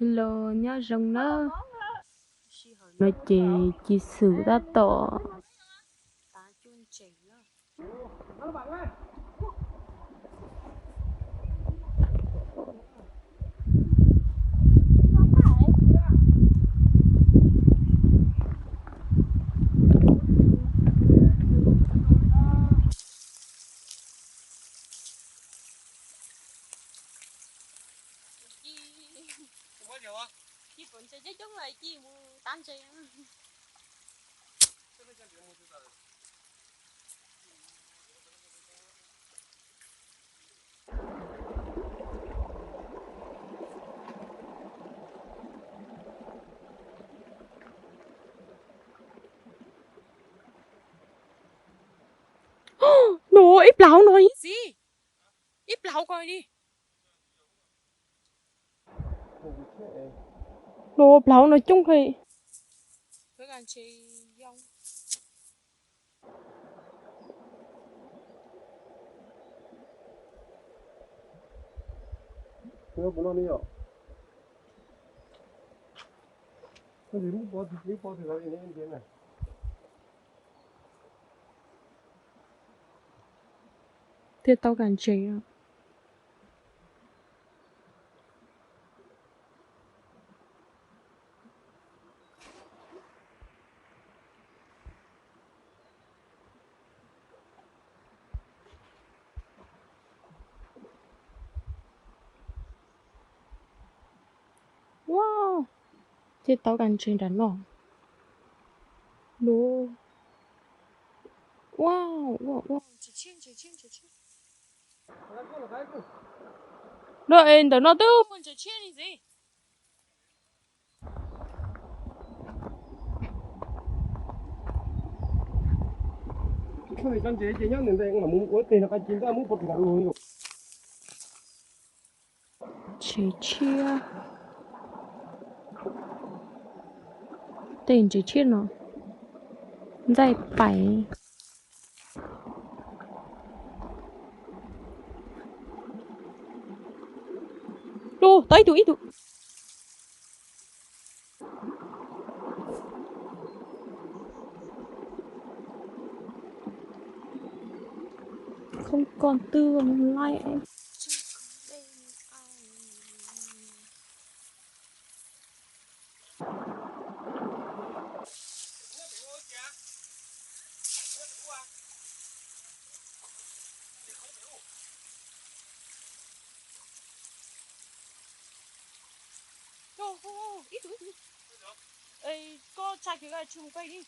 Los nyob zoo na. Sij hawm no ces Ci Xwm tab tom tav cuj ntsees na. Ci pom ntses coob coob lawm, Ci mus tav ntses. No ib plaub no ib txiv, ib plaub ko li. No plaub no coob heev. Thiaj tau kas ntsees. Wow, thiaj tau kas ntsees nram no. Wow, wow, wow. No es ntawm no twb muaj ntses tshiab li ntxiv. Ntses ces nyob ntawm ntawd, mus ua teg no qa ci ntaj muab pov teg. Ntses tshiab. Tej ntses tshiab no ntxaij pais. Tus tau ib tug, ib tug. Khoob koj twb laib. Koj tsa kiag tsis mus koj li.